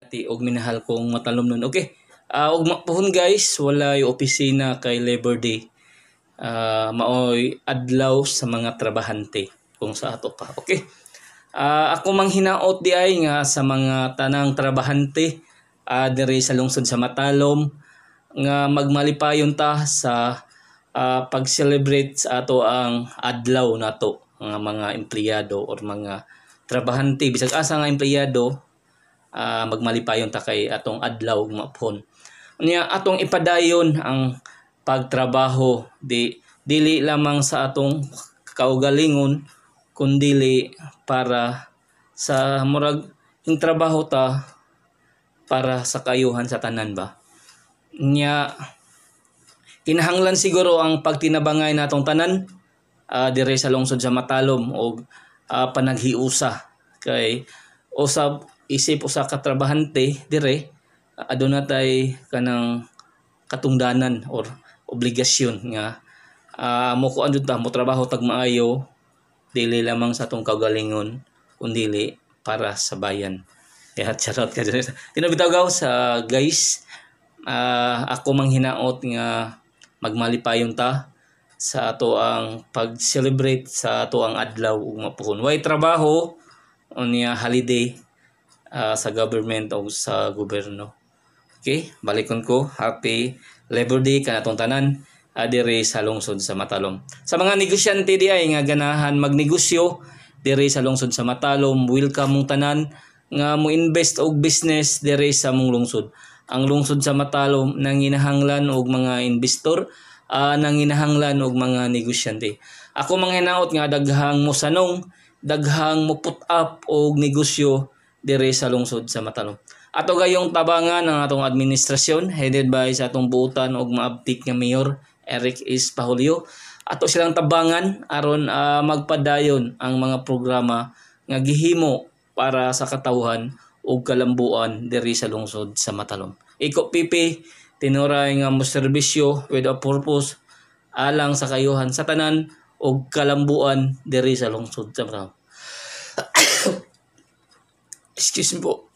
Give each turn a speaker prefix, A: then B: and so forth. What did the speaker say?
A: Ti og minahal kong matalom nun. Okay. Ugma pohon, guys, walay opisina kay Labor Day. Maoy adlaw sa mga trabahante kung sa ato pa. Okay. Ako mang hinaot di ay nga sa mga tanang trabahante diri sa lungsod sa Matalom nga magmalipayon ta sa pag-celebrate sa ato ang adlaw nato nga mga empleyado or mga trabahante, bisag asa nga empleyado, magmalipayon ta kay atong adlaw maphon. Unya atong ipadayon ang pagtrabaho, di dili lamang sa atong kaugalingon kundili para sa murag yung trabaho ta para sa kayuhan sa tanan ba. Nya kinahanglan siguro ang pagtinabangay natong tanan dire sa lungsod sa Matalom og panaghiusa kay usab isip usa ka trabahante dire, aduna tay kanang katungdanan or obligasyon nga mo kuan jud ta, mo trabaho tag maayo, dili lamang sa atong kaugalingon kundili para sa bayan. Kaya charot ka dyan. Tinabitaw sa guys, ako mang hinaot nga magmalipayon ta sa ato ang pag-celebrate sa ato ang adlaw ug mapuhon. Way trabaho unya, holiday sa government o sa gobyerno. Okay, balikon ko. Happy Labor Day kanatong tanan diri sa lungsod sa Matalom. Sa mga negosyante di ay nga ganahan magnegosyo diri sa lungsod sa Matalom, welcome mong tanan nga mo invest og business diri sa mong lungsod. Ang lungsod sa Matalom nanginahanglan og mga investor, nanginahanglan og mga negosyante. Ako manghinaot nga daghang mosanong, daghang mo put up og negosyo diri sa lungsod sa Matalom. Ato gayong tabangan ang atong administrasyon headed by sa atong buutan og maabtik nga Mayor Eric S. Pahulyo. Ato silang tabangan aron magpadayon ang mga programa nga gihimo para sa katawhan ug kalambuan diri sa lungsod sa Matalom. Iko PP tinuray nga mo serbisyo with a purpose alang sa kayuhan sa tanan ug kalambuan diri sa lungsod sa Matalom. Excuse me po.